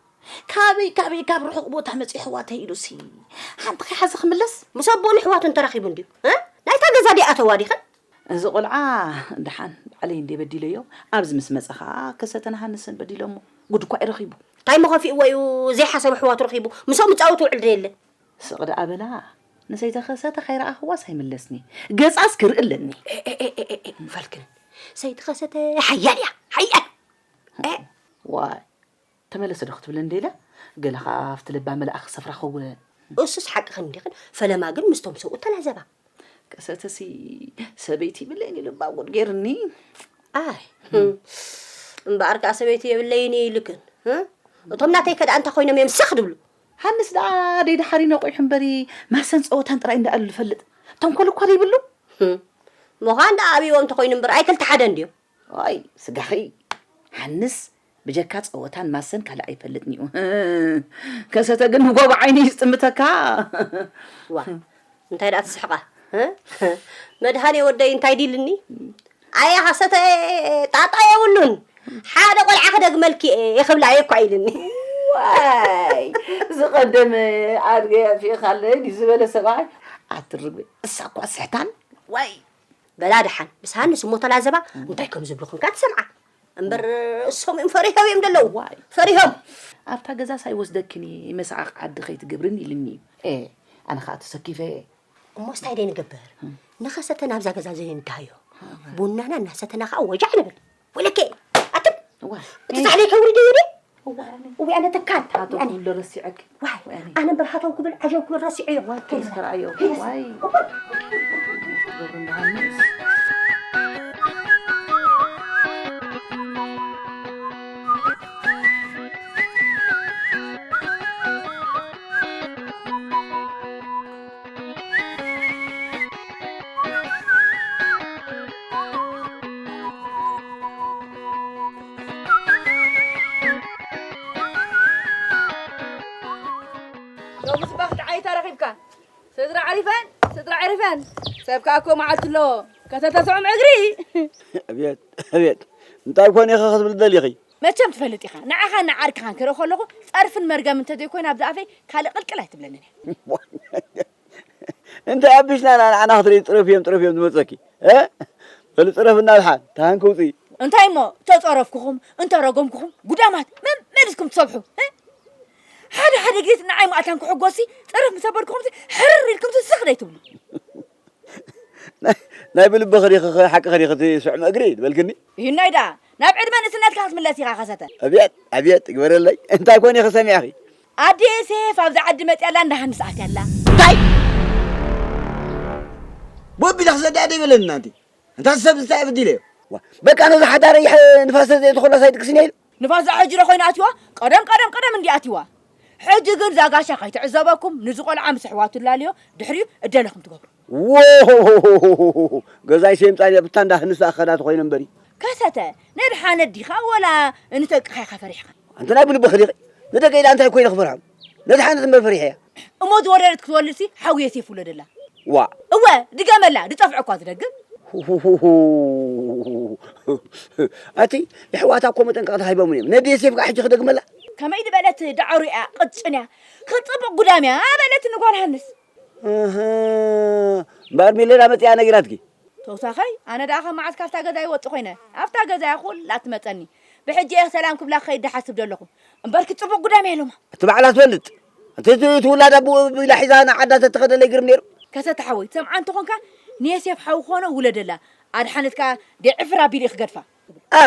ካበይ፣ ካበይ፣ ካብ ርሑቕ ቦታ መጺኡ ኣሕዋተይ ኢሉሲ፣ ሓንቲ ከይሓዘ ክምለስ? ምስ ኣቦኡን ኣሕዋቱን ተራኺቡ እንድዩ። እ? ናይታ ገዛ ዲኣ ተዋዲኸን? እዚ ቖልዓ ደሓን ባዕለይ እንድየ በዲለዮ፣ ኣብዚ ምስ መጸ ኸኣ ከሰተን ሃንስን በዲሎሞ። ጉድ እኳ እዩ ረኺቡ። እንታይ መኸፊእዎ እዩ ዘይሓሰብ ኣሕዋቱ ረኺቡ? ምስኦም ምጻወት ውዕል ዶ የለን? ስቕ ደኣ በላ፣ ንሰይተ ከሰተ ከይረኣኽዋስ ኣይምለስኒ። ገጻስ ክርኢ ኣለኒ። ኤ፣ ኤ፣ ኤ፣ ኤ፣ ኤ፣ ፈልክን። ሰይቲ ከሰተ ሓያል እያ፣ ሓያል። ኤ። ዋይ፣ ተመለሰ ዶ ክትብለኒ ደይለ? ገለ ኸኣ ኣብቲ ልባ መልኣኽ ሰፍራ ኸውን። እሱስ ሓቅኽን እንዲኽን፣ ፈለማ ግን ምስቶም ሰብኡ ተላዘባ። ከሰተሲ ሰበይቲ ይብለይን ኢሉ እባ ጉድ ገይርኒ። ኣይ፣ እምበኣር ከኣ ሰበይቲ የብለይን እዩ ኢልክን፣ እ? እቶም ናተይ ከ ደኣ እንታይ ኮይኖም እዮም ስኽ ድብሉ? ሃንስ ደኣ ደይ ደሓሪ ነቑሑ እምበሪ፣ ማሰን ጸወታን ጥራይ እንዳኣሉ ዝፈልጥ። ተንኮል እኳ ዘይብሉ። ህም። ምዃን ደኣ ኣብይዎ እንተኾይኑ እምበር፣ ኣይ ክልተ ሓደ እንድዮም። ዋይ፣ ስጋኺ። ሃንስ ብጀካ ጸወታን ማሰን ካልእ ኣይፈልጥን እዩ። ከሰተ ግን ንጎቦ ዓይኒ እዩ ዝጥምተካ። ዋ፣ እንታይ ደኣ ትስሕቓ? እ? መድሃኔ ወደይ እንታይ ዲልኒ? ኣየ ሃሰተ ጣጣ የብሉን። ሓደ ቆልዓ ክደግመልኪ እየ ክብላ እየ እኳ ኢልኒ። ዋይ፣ ዝቐደመ ኣድገ ኣፊእኻለይ ድዩ ዝበለ ሰብኣይ? ኣትርግቢ፣ እሳ እኳ ስሕታን። ዋይ። በላ ደሓን፣ ምስ ሃንስ እሞ ተላዘባ፣ እንታይ ከም ዝብልኹም ከኣ ትሰምዓ። እምበር እሶም እዮም ፈሪሆም እዮም ዘለዉ። ዋይ። ፈሪሆም። ኣብታ ገዛስ ኣይወስደክን እየ፣ መሰዓቕ ዓዲ ከይትገብርን ኢልኒ እዩ። ኤ፣ ኣነ ኸኣ ተሰኪፈ እየ። እሞስ እንታይ ደይ ንገብር? እም። ንኸሰተ ናብዛ ገዛ ዘይንድሃዮ። እም። ቡናና እናሰተና ኸኣ ወጃዕ ንብል። ወለከ፣ ኣትም። ዋይ። እቲ ጻዕለይ ከውርደዮ ድየ? እዋይ ኣነ ተካል። ሃተው ክብል ረሲዐኪ። ዋይ ኣነ እምበር ሃተው ክብል ዓጀው ክብል ረሲዐዮ። ዋይ ኬስ ከረኣዮ። ዋይ። ገብረ እንደሃንስ። ሎሚ ስባሕ ደዓይታ ረኺብካ። ስድራ ዓሪፈን፣ ስድራ ዓሪፈን። ሰብ ከኣ እኮ መዓልቲ ኣለዎ። ከተተስዖም እግሪ። ኣቤት፣ ኣቤት። እንታይ ኮን ኢኺ ክትብል ደሊኺ? መቸም ትፈልጥ ኢኻ። ንዓኻን ንዓርክኻን ክርኢ ከለኹ ጸርፍን መርገም እንተዘይኮይኑ ኣብዚ ኣፈይ ካልእ ቅልቅል ኣይትብለንን እያ። እንታይ ኣቢስና ንዓና ክትርኢ ጥረፍ እዮም፣ ጥረፍ እዮም ዝመጸኪ። እ? በሊ ጥረፍ እናድሓን፣ ተሃንኪ ውፅኢ። እንታይ እሞ፣ ተጸረፍኩኹም፣ እንተረገምኩኹም፣ ጉዳማት፣ መመሊስኩም ትሰብሑ። እ? ሓደ ሓደ ግዜ ንዓይ ማእታን ክሕጎሲ፣ ጥረፍ ምስ ኣበልኩኹምሲ፣ ሕርር ኢልኩምሲ ስኽ ደይትብሉ። ናይ፣ ናይ ብልቢ ኸዲኺ፣ ሓቂ ኸዲኺ ትስዕሚ እግሪ፣ በልክኒ። ይህናይ ደኣ፣ ናብ ዕድመ ንእስነትካ ክትምለስ ኢኻ ከሰተ። ኣብየት፣ ኣብየት፣ ግበረለይ። እንታይ ኮን ኢኺ ሰሚዕኺ? ኣደ ዮሴፍ ኣብዚ ዓዲ መጽያ ኣላ፣ እንዳ ሃንስ ኣትያ ኣላ። እንታይ? ቦቢ ዳኽ ዘዳደ ይበለኒ እናንቲ። እንታ ሰብ እንታይ በዲለዮ? ዋ፣ በቃ ነዚ ሓዳረይ ይሕ-፣ ንፋስ ዘየትኹላስ ኣይድቅስን እየ ኢሉ። ንፋስ እዛ ሕጂ ዶ ኮይና ኣትዋ? ቀደም፣ ቀደም፣ ቀደም እንዲ ኣትዋ። ሕጂ ግን እዛ ጋሻ ከይትዕዘበኩም፣ ንዚ ቆልዓ ምስ ኣሕዋቱ ላልዮ፣ ድሕሪኡ እደለኹም ትገብሩ። ዎ! ገዛይ ሴምጻን እያ፣ ብታ እንዳ ህንሳ ኣኸዳት ኮይነ እምበሪ። ከሰተ፣ ነድሓነት ዲኻ ወላ ንደቅኻ ኢኻ ፈሪሕኻ? ኣንቲ ናይ ብልብኺ ዲኺ? ንደቀይ ደኣ እንታይ ኮይነ ክፈርሖም? ነድሓነት እምበር ፈሪሐያ። እሞ ዝወለደት ክትወልድሲ ሓው ዮሴፍ ውለደላ። ዋእ! እወ፣ ድገመላ፣ ዝጠፍዐ እኳ ዝደግም። ኣቲ የሕዋታ እኮ መጠንቀቕታ ሂቦምን እዮም። ነዲ ዮሴፍ ከኣ ሕጂ ክደግመላ? ከመይ ዝበለት ዳዕሮ እያ፣ ቅጭን እያ። ክትጽብቕ ጉዳም እያ በለትኒ ጓል ሃንስ። እህ፣ እምበኣር ሚለና መጺኣ ነጊራትኪ? ተውሳኸይ፣ ኣነ ደኣ ከም መዓስ ካብታ ገዛ ይወጽእ ኮይነ? ኣብታ ገዛ እያ ኩላ ትመጸኒ። ብሕጂ እየ ሰላም ክብላ ክኸይድ ድሓስብ ደለኹ። እምበር ክትጽብቕ ጉዳም እያ ሎማ። እቲ ባዕላ ትፈልጥ። እቲ፣ እቲ፣ እቲ ውላድ ኣቦኡ ኢላ ሒዛ ንዓዳ ተተኸደለ ይግርም ነይሩ። ከሰተ ሓወይ፣ ትሰምዓ እንተኾንካ፣ ንዮሴፍ ሓው ክኾኖ ውለደላ። ኣድሓነት ከኣ ደይ ዕፍር ኣቢሉ እዩ ክገድፋ። ኣ!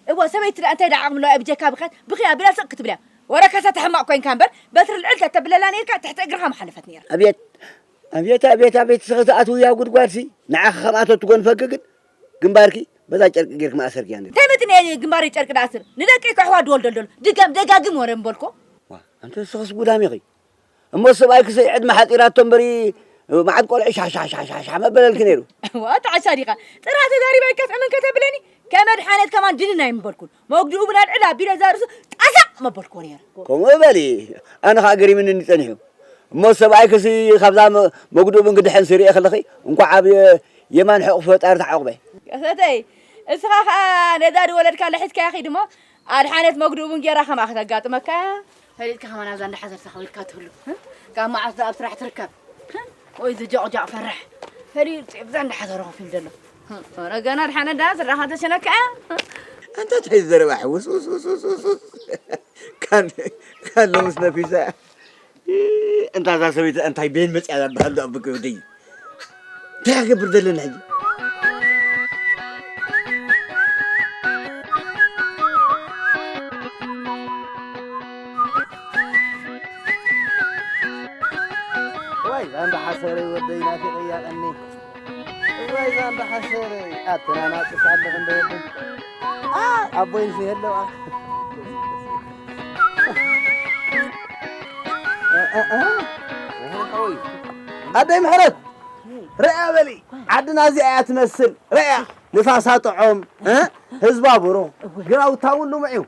እወ፣ ሰበይቲ ደኣ እንታይ ደኣ ዓቕሚ ኣለዋ፣ ብጀካ ብኽያት፣ ብኽያ ቢላ ስቕ ክትብል እያ። ወረ ከሰተ ሕማቕ ኮይንካ እምበር፣ በትሪ ልዕል ተተብለላ ነይርካ፣ ትሕቲ እግርኻ ምሓለፈት ነይራ። ኣብየት፣ ኣብየት፣ ኣብየት፣ ኣብየት፣ ስኺ ትኣትውያ ጉድጓድሲ፣ ንዓኺ ከምኣቶ ትጎንፈኪ ግን፣ ግንባርኪ በዛ ጨርቂ ጌርኪ መኣሰርክያ ነይሩ። እንታይ መጥኒ እየ ግንባረይ ጨርቂ ደኣስር? ንደቀይ ከሕዋ ድወልዶ ኣሎ። ድገም፣ ደጋግም ወረ እምበልኮ። ዋ፣ ኣንቲ ንስኽስ ጉዳም ኢኺ። እሞ ሰብኣይክስ ዕድመ ሓጺራቶ እምበሪ፣ መዓት ቆልዑ ሻሕ፣ ሻሕ፣ ሻሕ፣ ሻሕ፣ ሻሕ መበለልኪ ነይሩ። ዋ፣ ኣታ ዓሻ ዲኻ? ጥራ ተዛሪበ ኣይከፍዕምን ከተብለኒ? ከመድሓነት ከማን ድንን ኣይምበልኩን። መጉድኡ ብናልዕል ኣቢለ ዛርእሱ ጣሳዕ መበልኩዎ ነይረ። ከምኡ በሊ፣ ኣነ ኸኣ ገሪምኒ ጸኒሑ። እሞ ሰብኣይክሲ ካብዛ መ-፣ መጉድኡ ብን ግድሕን ስሪኤ ከለኺ፣ እንኳዕ ኣብ የማን ሕቑፊ ፈጣሪ ተዓቑበ። ቀሰተይ፣ እስኻ ኸኣ ነዛ ዝወለድካላ ሒዝካያ ኺድ እሞ፣ ኣድሓነት መጉድኡ ብን ጌራ ኸማኣ ከተጋጥመካ። ፈሊጥካ ኸማን ኣብዛ እንዳ ሓሰር ተኸዊልካ ትህሉ። ካብ መዓስ ኣብ ስራሕ ትርከብ? ወይ ዝጆቕጃቕ ፈራሕ። ፈሊጡ ኣብዛ እንዳ ሓሰር ኮፍ ኢሉ ዘሎ። ወረ ገና ኣድሓነት ደኣ ስድራኻ ተሸነካ። ኣንታ እንታይ ዘረባ ሕውስ፣ ውስ፣ ውስ፣ ውስ፣ ውስ፣ ውስ። ካን፣ ካን ሎምስ ነፊሳ። እንታ እዛ ሰበይቲ እንታይ ቤን መጽያ እያ ዝበሃል ዶ ኣቦኪ ወደይ? እንታይ ክገብር ዘለና ሕጂ? ዋይ፣ ዛንዳ ሓሰረይ ወደይ ናፊቐያ ቀኒ። እዋይ ዛንዳ ሓሰረይ፣ ኣተናናቅስ ኣለኽ እንደ ወዲ። ኣ፣ ኣቦይንስ የለዋ። እ፣ እ፣ እ። ኣደይ ምሕረት፣ ርኣ በሊ፣ ዓድና እዚኣ እያ ትመስል። ርኣ፣ ንፋሳ ጥዑም፣ እ? ህዝባ ብሩኽ፣ ግራውታ እውን ልሙዕ እዩ።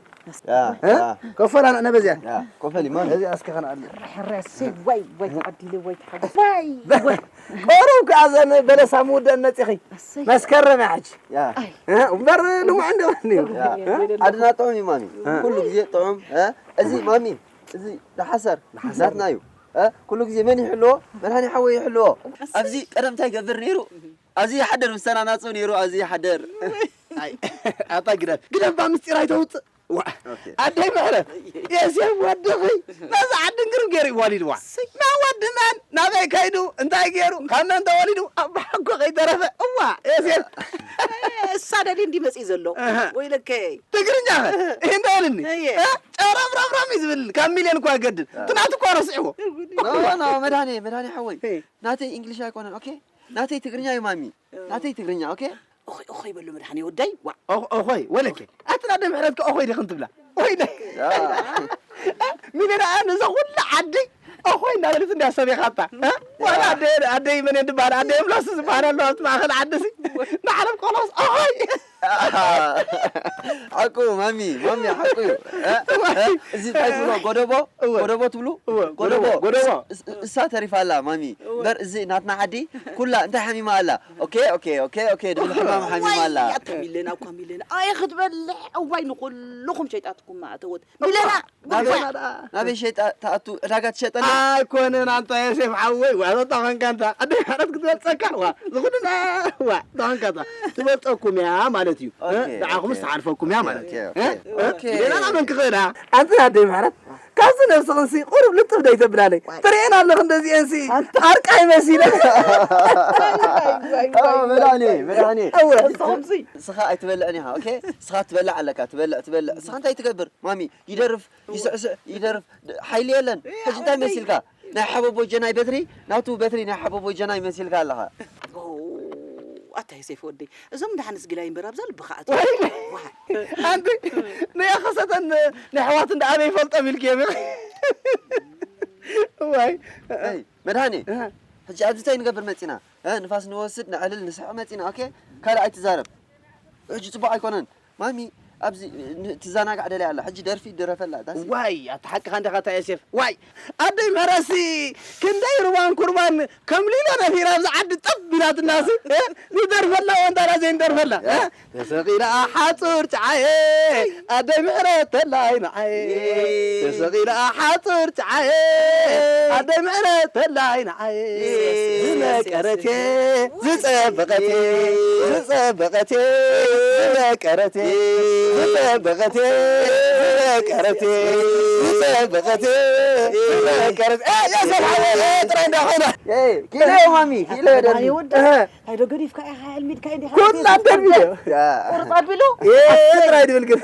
ያ፣ እ? ያ። ኮፈል ኣነ በዚኣ። ያ፣ ኮፈል ይማን። እዚ እስከ ከነኣል። ሕረሲ፣ ወይ፣ ወይ፣ ተዓዲለ፣ ወይ፣ ተሓጎስ። ወይ፣ ወይ። ቆሩብ ከኣ ዘን በለሳ ምውደን መጺኺ። እሰይ። መስከረም እያ ሕጂ። ያ። ኣይ። እ? እምበር ልሙዕ እንደ ወኒ እዩ። ያ። እ? ኣድና ጥዑም ይማን እዩ። እ? ኩሉ ግዜ ጥዑም፣ እ? እዚ ማሚ፣ እዚ ደሓሰር፣ ደሓሰር። ናትና እዩ። እ? ኩሉ ግዜ መን ይሕልዎ? መድሃኒ ሓወይ ይሕልዎ። እሰይ። ኣብዚ ቀደም እንታይ ይገብር ነይሩ? ኣብዚ ይሓደር፣ ምስ ተናናጹ ነይሩ፣ ኣብዚ ይሓደር። ኣይ፣ ኣታ ግደፍ፣ ግደፍ፣ ባ ምስጢር ኣይተውጽእ። ዋ፣ ኦኬ። ኣደይ ምሕረት፣ የሴፍ ወድኺ፣ ነዛ ዓዲ እንግርም ገይሩ እዩ ዋሊድዋ። እሰይ። ናብ ወዲ ድመን ናበይ ከይዱ እንታይ ገይሩ ካብ መን ተወሊዱ ኣባሓጎ ከይተረፈ እዋ የሴፍ እሳ ደልዩ እንዲ መፅኢ ዘሎ እህ። ወይለከይ ትግርኛ ኸ ይህንደልኒ እየ። ጨረብረብረብ እዩ ዝብል ካብ ሚልዮን እኳ ይገድል ትናት እኳ ረስዕዎ ኖ ኖ መድሃኔ መድሃኔ ሓወይ ናተይ እንግሊሽ ኣይኮነን ኦኬ ናተይ ትግርኛ እዩ ማሚ ናተይ ትግርኛ ኦኬ ኦኾይ ኦኾይ በሎ መድሓኒ ወዳይ ዋ ኦኾይ ወለኬ ኣትና ደ ምሕረት ከ ኦኾይ ዲኽን ትብላ ወይለ ሚለና ነዛ ኩላ ዓዲ ኦኾይ እንዳበለት እንዲያ ሰቢኻታ ዋላ ኣደ ኣደ ይመን ድበሃል ኣደ የምላሱ ዝበሃል ኣሎ ኣብቲ ማእኸል ዓዲ ሲ ንዓለም ቆሎስ ኦኾይ ሓቁ ማሚ ማሚ ሓቁ እዩ እዚ ታይ ትብሎ ጎደቦ ጎደቦ ትብሉ ጎደቦ ጎደቦ እሳ ተሪፋ ኣላ ማሚ እምበር እዚ ናትና ዓዲ ኩላ እንታይ ሓሚማ ኣላ ኦኬ ኦኬ ኦኬ ኦኬ ድብል ሕማም ሓሚማ ኣላ ኣታ ሚለና እኳ ሚለና ኣይ ክትበልዕ እዋይ ንኩልኹም ሸይጣትኩም ማእተወት ሚለና ናበይ ሸይጣ ተኣቱ ዕዳጋ ትሸጠና ኣይኮነን ኣንታ የሴፍ ሓወይ ዋ ዘጣኸንካ እንታ ኣደ ሓረት ክትበልፀካ ዋ ዝኹድና ዋ ጣኸንካ እንታ ትበልፀኩም እያ ማለት እዩ ንዓኹም ዝተሓልፈኩም እያ ማለት እዩ ሌላ ናበን ክኽእላ ኣንተ ኣደይ ማሕረት ካብዚ ነብስኽንሲ ቁሩብ ልጥፍ ደይ ተብላለይ ትርእየን ኣለኽ እንደዚአንሲ ኣርቃይ መሲለ መድሃኔ መድሃኔ ስኻ ኣይትበልዕን ኢኻ ስኻ ትበልዕ ኣለካ ትበልዕ ትበልዕ ስኻ እንታይ ትገብር ማሚ ይደርፍ ይስዕስዕ ይደርፍ ሓይሊ የለን ሕጂ እንታይ መሲልካ ናይ ሓበቦ ጀናይ በትሪ ናቱ በትሪ ናይ ሓበቦ ጀናይ መሲልካ ኣለኻ ኣታ ዮሴፍ ወደይ እዞም ደሓንስ ግላይ እምበር ኣብዛ ልብኻ ኣት ኣንቲ ነየኸሰተን ናይ ኣሕዋት እንዳ ኣበይ ይፈልጦም ኢልክዮም ዋይ መድሃኔ ሕጂ ኣብዚ እንታይ ንገብር መፂና ንፋስ ንወስድ ንዕልል ንስሕቕ መፂና ኦኬ ካልእ ኣይትዛረብ ሕጂ ፅቡቕ ኣይኮነን ማሚ ኣብዚ ትዘናጋዕ ደልያ ኣላ ሕጂ ደርፊ ድረፈላ ዳሲ ዋይ ኣታ ሓቅኻ እንዲኻ እታ ዮሴፍ ዋይ ኣደይ ምህረሲ ክንደይ ሩባን ኩርባን ከም ሊሎ ነፊራ ኣብዚ ዓዲ ጠብ ኢላትናሲ ንደርፈላ ወንዳራ ዘይንደርፈላ ተሰቒላ ሓጹር ጨዓየ ኣደይ ምሕረት ተላይ ንዓየ ተሰቒላ ሓጹር ጨዓየ ኣደይ ምሕረት ተላይ ንዓየ ዝመቀረትየ ዝጸበቐትየ ዝጸበቐትየ ዝመቀረትየ ዝጸበቐትየ ዝመቀረትየ ዝጸበቐትየ ዝመቀረት ያ ሰብሓወ ጥራይ እንዳኾነ ኪሎ ማሚ ኪሎ ደርቢ ይወደ ኣይዶ ገዲፍካ ኢኻ ኣልሚድካ እንዲኻ ኩላ ደርቢ ቁርጽ ኣቢሉ ጥራይ ድብል ግን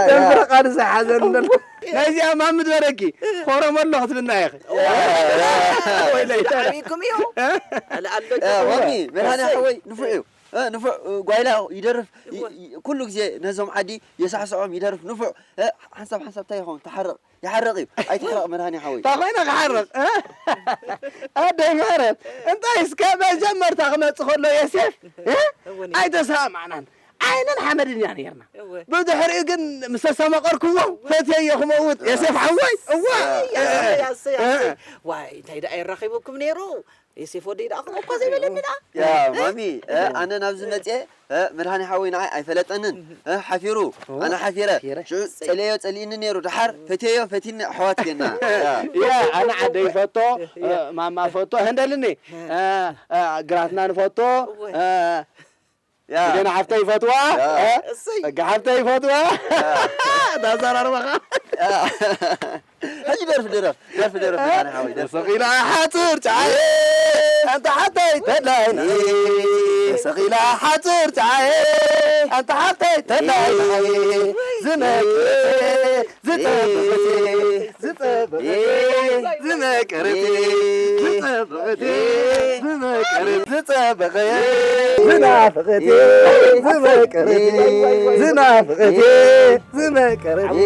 ደንፍረ ቃል ዝሓዘን ደል ናይዚኣ ማሚ ዝበረኪ ኮረመሎ ክትብልና ኢኺ ዓብይኩም እዩ ኣለ ኣሎ ወዲ መድሃኒ ሓወይ ንፉዕ እዩ ንፉዕ ጓይላ ይደርፍ ኩሉ ግዜ ነዞም ዓዲ የሳዕስዖም ይደርፍ ንፉዕ ሓንሳብ ሓንሳብ እንታይ ይኸውን ተሓርቕ ይሓርቕ እዩ ኣይትሕረቕ መድሃኒ ሓወይ እንታይ ኮይነ ክሓርቕ ኣደይ ምህረት እንታይ እስከ መጀመርታ ክመፅእ ከሎ የሴፍ ኣይተሰማዕናን ዓይንን ሓመድን ኢና ነርና ብድሕሪኡ ግን ምስ ተሰመቐርክዎ ፈትየዮ ክመውት የሴፍ ሓወይ እዋ ዋይ እንታይ ደኣ የራኺቡኩም ነይሩ ዮሴፍ ወደይ ደኣ ከምኡ እኮ ዘይበለኒ ደኣ ያ ማሚ ኣነ ናብዚ መፅየ መድሃኒ ሓወይ ንዓይ ኣይፈለጠንን ሓፊሩ ኣነ ሓፊረ ሽዑ ፀለዮ ፀሊእኒ ነይሩ ደሓር ፈትየዮ ፈቲኒ ኣሕዋት ጌና ያ ኣነ ዓደይ ፈቶ ማማ ፈቶ ህንደልኒ ግራትና ንፈቶ ያ ደና ሓፍተይ ይፈትዋ ጸጋ ሓፍተይ ይፈትዋ ዳዛራርባኻ ሕጂ ደርፊ ድረፍ ደርፊ ድረፍ ዳና ሓወይ ደርፊ ሰኺላ ሓጽር ጫይ ኣንተ ሓተይ ተላይና ሰኺላ ሓጽር ጫይ ኣንተ ሓተይ ተላይና ዝነቅ ዝጠበቐት ዝጠበቐት ዝመቀረት ዝጠበቐት ዝመቀረት ዝጠበቐት ዝናፍቐት ዝመቀረት ዝናፍቐት ዝመቀረት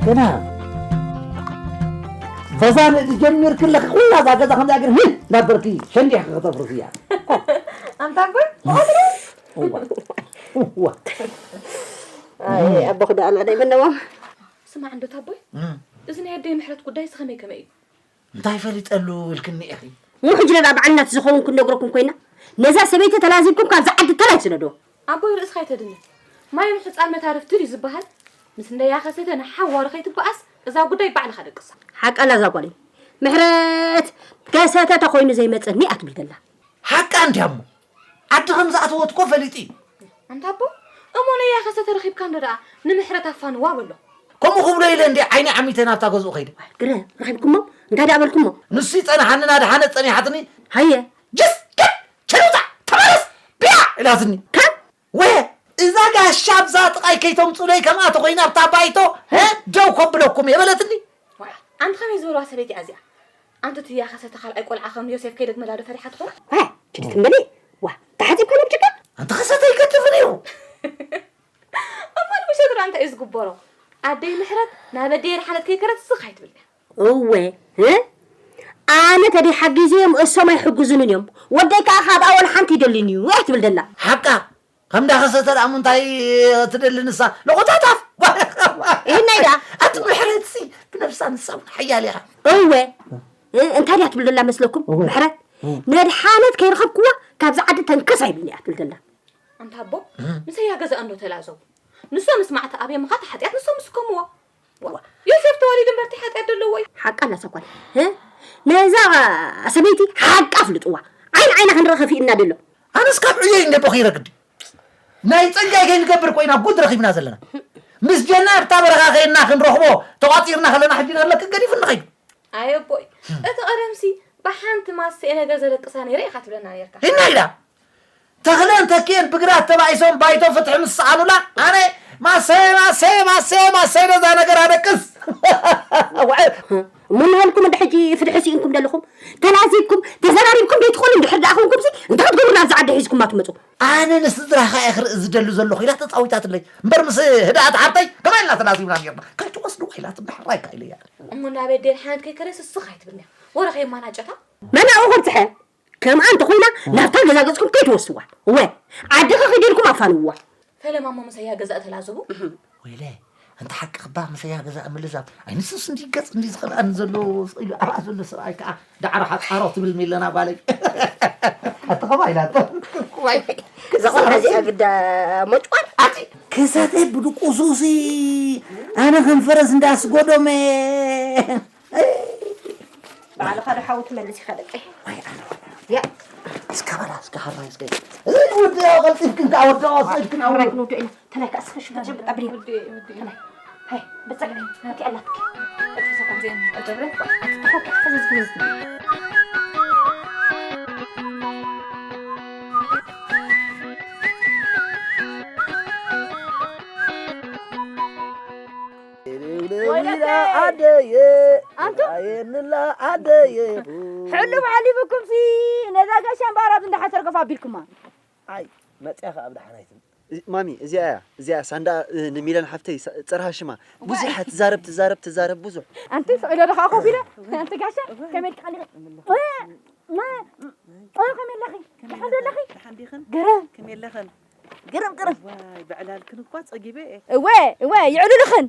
ገና በዛ ንእቲ ጀሚርኪ ኣለኺ ኩላ እዛ ገዛ ከምዚኣ ገይርኪ እናበርኪ ሸንዲሕኪ ከተፍርሲ እያ ኣንታ ኣቦ ክዳ ኣላ ናይ መነዋም ስማዕ እንዶ ታቦይ፣ እዚ ናይ ኣደይ ምሕረት ጉዳይስ ኸመይ ከመይ እዩ? እንታይ ፈሊጠሉ ኢልክኒ ኢኺ? እሞ ሕጂ ነብኣ በዓል እናት ዝኸውን ክንነግረኩም ኮይና፣ ነዛ ሰበይቲ ተላዚብኩም ካብዛ ዓዲ ተላይ ስደድዋ። ኣቦይ ርእስኻ ኣይተድንን። ማይ ምሕጻብ መታርፍቲ ድዩ ዝበሃል? ምስ እንደያ ከሰተ ንሓዋሩ ከይትበኣስ እዛ ጉዳይ ባዕልኻ ደቅሳ። ሓቃላ እዛ ጓለይ። ምሕረት ከሰተ ተኾይኑ ዘይመጸኒ ኣትብል ደላ። ሓቃ እንድያ እሞ፣ ዓዲ ከም ዝኣተወት እኮ ፈሊጡ እዩ። ኣንታ ኣቦ፣ እሞ ነያ ከሰተ ረኺብካ እንዶ ደኣ ንምሕረት ኣፋንዋ በሎ። ከምኡ ክብሎ ኢለ እንድየ ዓይኒ ዓሚተ ናብታ ገዝኡ ከይደ። ግረ ረኺብኩሞ? እንታይ ደኣ በልኩሞ? ንሱ ይጸንሓኒ ናድሓነት ጸኒሓትኒ። ሃየ። ጅስ! ከድ! ቸል ውጻ! ተመለስ! ብያ! ኢላትኒ። ካብ ወየ እዛ ጋሻ ኣብዛ ጥቓይ ከይተምፁለይ ከምኣ ተኾይና ኣብታ ባይቶ ሀ ደው ከብለኩም እየ በለትኒ። ዋይ ኣንቲ ከመይ ዝበልዋ ሰበይቲ እያ እዚኣ? ኣንቲ ትያ ከሰተ ካልኣይ ቆልዓ ከም ዮሴፍ ከይደግመላ ዶ ፈሪሓ ትኾን? ዋ ችዲ ትም በሊ ዋ ተሓፂብካ ናብ ጭቃ። ኣንቲ ከሰተ ይገድፍን እዩ። እሞ ንብሸትራ እንታይ እዩ ዝግበሮ? ኣደይ ምሕረት ናብ ኣደይ የድሓነት ከይከረት ስኽ ኣይትብል እያ። እወ እ ኣነ ተደይ ሓጊዘዮም እሶም ኣይሕግዙንን እዮም ወደይ ከዓ ካብ ኣወል ሓንቲ ይደልዩን እዩ እያ ትብል ደላ ሓቃ ከምዳ ከሰተ ደኣ ምንታይ ትደሊ ንሳ ለቆታታፍ ይህናይ ደኣ ኣቲ ምሕረትሲ ብነብሳ ንሳ እውን ሓያል እያ እወ እ እንታይ ድያ ትብል ደላ መስለኩም ምሕረት ነድሓነት ከይረኸብክዋ ካብዚ ዓዲ ተንከስ ኣይብልን እያ ትብል ደላ ኣንታ ኣቦ ምሰያ ገዛእ እንዶ ተላዘቡ ንሶ ምስ ማዕተ ኣብየ ምኻድ ሓጢኣት ንሶም ስከምዎ ዮሴፍ ተወሊዱ እምበርቲ ሓጢኣት ደለዎ እዩ ሓቃ እናሰኳል ነዛ ሰበይቲ ሓቃ ፍልጥዋ ዓይን ዓይና ክንርኢ ከፊእና ደሎ ኣነስ ካብ ዕዮ ይንገቦ ክይረግድ ናይ ፀጋይ ከይንገብር ኮይና ጉድ ረኺብና ዘለና ምስ ጀና ኣብታ በረኻ ከይና ክንረኽቦ ተቋፂርና ከለና ሕጂ ናለክ ገዲፉ ንኸይዱ ኣየቦይ እቲ ቀደምሲ ብሓንቲ ማስኤ ነገር ዘለቅሳ ነይረ ኢኻ ትብለና ነርካ እና ኢላ ተኽለን ተኪኤን ብግራት ተባኢሶም ባይቶ ፍትሒ ምስ ሰኣኑላ ኣነ ማሰ ማሰ ማሰ ማሰ ነዛ ነገር ኣደቅስ እሞ ንበልኩም እንደ ሕጂ ፍትሒ ስኢንኩም ደለኹም ተላዚብኩም ተዘራሪብኩም ዘይትኾኑ እንድሕር ደኣ ኮንኩምሲ እንታይ ክትገብሩ ናብዚ ዓዲ ሒዝኩማ ትመፁ ኣነ ንስድራኻ እየ ክርኢ ዝደሊ ዘለኹ ኢላ ተፃዊታትለይ እምበር ምስ ህድኣት ዓርተይ ከመይ ኢልና ተላዚብና ነርና ከይትወስድዋ ኢላትኒ ሕራይ ካኢለያ እሞ ናበይ ደልሓነት ከይከረስ ስስኽ ኣይትብልንያ ወረ ከየማናጨታ መናኡ ከብፅሐ ከምኣ እንተኾይና ናብታ ገዛ ገፅኩም ከይትወስድዋ እወ ዓዲ ከኺድ ኢልኩም ኣፋንውዋ ፈለማ እሞ ምሰያ ገዛ ተላዘቡ ወይለ እንተ ሓቂ ክባ ምሰያ ገዛ ምልዛብ ኣይንስስ እንዲ ገፅ እንዲ ዝኸልኣኒ ዘሎ ስቕ ኢሉ ኣብኣ ዘሎ ሰብኣይ ከዓ ዳዕሮ ሓፃሮ ትብል ሚለና ጓለይ ኣተኸባ ኢላቶ እዛ ቆልዓ እዚኣ ግዳ ሞጭቋር ኣቲ ክሰተ ብድቁሱሲ ኣነ ከም ፈረስ እንዳስጎዶመ ባዕልኻ ዶ ሓዊ ትመልስ ኢኻ ደቀይ እስካ በላ እስካ ሓራይ እስከ እዚ ወዲ ቀልጢፍክን ከዓ ወዲ ወስድክን ኣውረ ክንውድእ ኢና ተላይ ከዓ እስከ ሽጉጥ ጭብጥ ኣብሪ ተላይ ሃይ ብፀግዒ እቲ ኣላትኪ እቲ ሰፋ ዜን ኣልገብረ ተኾኪ ፈዘዝ ፈዘዝ ወይለከይ! ኣደየ ኣንቱ? ኣየንላ ኣደየ ሕሉፍ ሓሊፉኩምሲ ነዛ ጋሻ እምበኣር ኣብዚ እንዳሓሰር ገፋ ኣቢልኩማ ኣይ መፅያ ከዓ ብድሓን ኣይትም ማሚ እዚኣ እያ እዚኣ ሳንዳ ንሚለን ሓፍተይ ፀርሃ ሽማ ብዙሕ ትዛረብ ትዛረብ ትዛረብ ብዙሕ ኣንቲ ስቕ ኢለ ዶ ከዓ ኮፍ ኢለ ኣንቲ ጋሻ ከመይ ትቃሊኺ ከመይ ኣለኺ ደሓን ዶ ኣለኺ ገረም ከመይ ኣለኽን ግርም ግርም ዋይ በዕላልክን እኳ ጸጊበ እየ እወ እወ ይዕልልኽን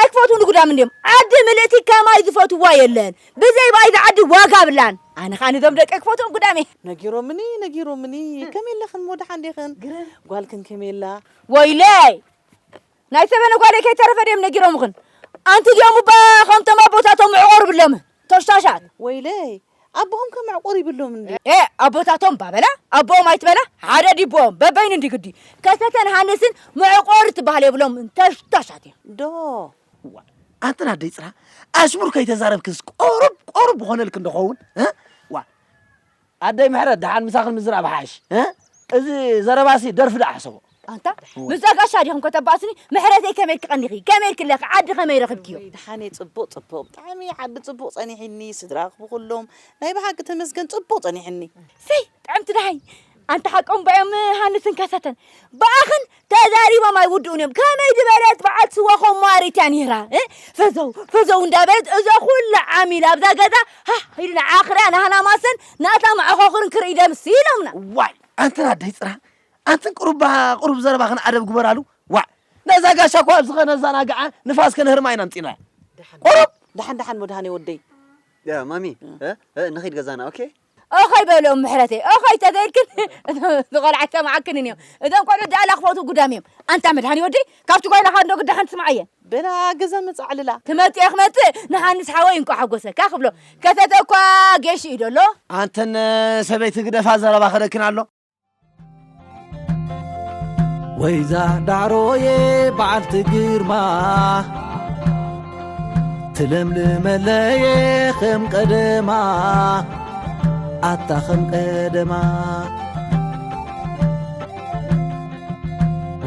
ኣይክፈትው ንጉዳም እንድዮም ዓዲ ምልእቲ ከማይ ዝፈትዋ የለን ብዘይ ብኣይ ዝዓዲ ዋጋ ብላን ኣነ ኸዓ ንዞም ደቂ ክፈትዎም ጉዳም እየ ነጊሮምኒ ነጊሮምኒ ከመይ ኣለኽን ሞ ደሓን ዲኽን ጓልክን ከመይ ኣላ ወይለይ ናይ ሰበነ ጓለይ ከይተረፈ ድዮም ነጊሮምኽን ኣንቲ ድዮም እባ ኸምቶም ኣቦታቶም ምዕቆር ብሎም ተሽታሻት ወይለይ ኣቦኦም ከ መዕቆር ይብሎም እንዴ? ኤ ኣቦታቶም ባበላ ኣቦኦም ኣይትበላ ሓደ ዲቦኦም በበይኑ እንዲ ግዲ ከተተን ሃንስን መዕቆር ትበሃል የብሎም እንተሽታሻት እዮም። ዶ ኣንተን ኣደይ ፅራ ኣሽሙር ከይተዛረብክንስ ቆሩብ ቆሩብ ብኾነልክን ዶ ኸውን እ? ዋ ኣደይ ምሕረት ደሓን ምሳኽን ምዝራብ ሓሽ እ? እዚ ዘረባሲ ደርፊ ደኣ ሕሰቦ። ኣንታ ምስዛ ጋሻ ዲኹም ከተባእሱኒ ምሕረተይ ከመይ ኢልኪ ቀኒኺ ከመይ ኢልኪ ኣለኺ ዓዲ ከመይ ረኽብክዮ ወይ ደሓነይ ጽቡቕ ጽቡቕ ብጣዕሚ ዓዲ ጽቡቕ ጸኒሕኒ ስድራኽ ብኹሎም ናይ ብሓቂ ተመስገን ጽቡቕ ጸኒሕኒ ሰይ ጥዕምቲ ደሃይ ኣንታ ሓቆም ባዮም ሃንስን ከሰተን ብኣኽን ተዛሪቦም ኣይውድኡን እዮም ከመይ ዝበለት በዓል ስዋ ኮማሪት እያ ነይራ እ? ፈዘው ፈዘው እንዳበለት እዛ ኩላ ዓሚል ኣብዛ ገዛ ሃ ኢልና ዓኽርያ ናህና ማሰን ናታ መዓኾኽርን ክርኢ ደምስ ኢሎምና ዋይ ኣንተን ኣደይ ፅራ ኣንተን ቅሩብ ቅሩብ ዘረባኽን ኣደብ ግበራሉ ዋዕ ነዛ ጋሻ እኳ ኣብዚ ኸነዛናግዓ ንፋስ ከነህርማ ኢና ምፂና ቁሩብ ደሓን ደሓን መድሃኔ ወደይ ያ ማሚ እ? እ፣ ንኺድ ገዛና ኦኬ ኦኸይ በልኦም ምሕረተይ፣ ኦኸይ ተዘይልክን ዝቆልዓ ይሰምዓክንን እዮም። እዞም ቆልዑ ደኣላ ክፈቱ ጉዳም እዮም። ኣንታ መድሃኒ ወደይ፣ ካብቲ ጓይላኻ እንዶ ግዳሓን ትስምዓየ። ብላ ግዘ ምጻዕልላ። ክመጽእ ክመጽእ፣ ንሃንስ ሓወይ እንቋ ሓጎሰካ ክብሎ። ከተተ እኳ ጌሽ እዩ ደሎ። ኣንተን ሰበይቲ ግደፋ ዘረባ ከደክን ኣሎ። ወይዛ ዳዕሮየ በዓልቲ ግርማ፣ ትለምልመለየ ከም ቀደማ፣ ኣታ ከም ቀደማ።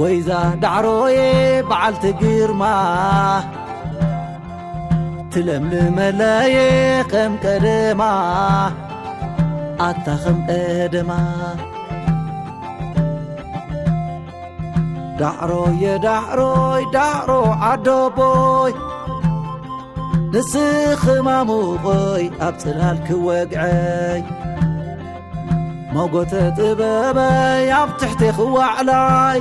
ወይዛ ዳዕሮየ በዓልቲ ግርማ፣ ትለምልመለየ ከም ቀደማ፣ ኣታ ከም ቀደማ። ዳዕሮየ ዳዕሮይ ዳዕሮ ዓዶቦይ፣ ንስኺ ማሙቐይ ኣብ ጽላል ክወግዐይ፣ ሞጎተ ጥበበይ ኣብ ትሕቴኺ ዋዕላይ፣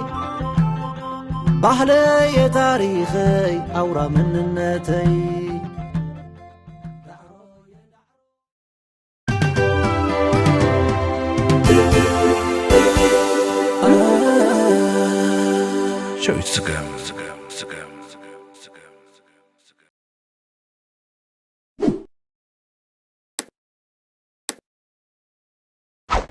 ባህለየ ታሪኸይ ኣውራ መንነተይ። Show it to them.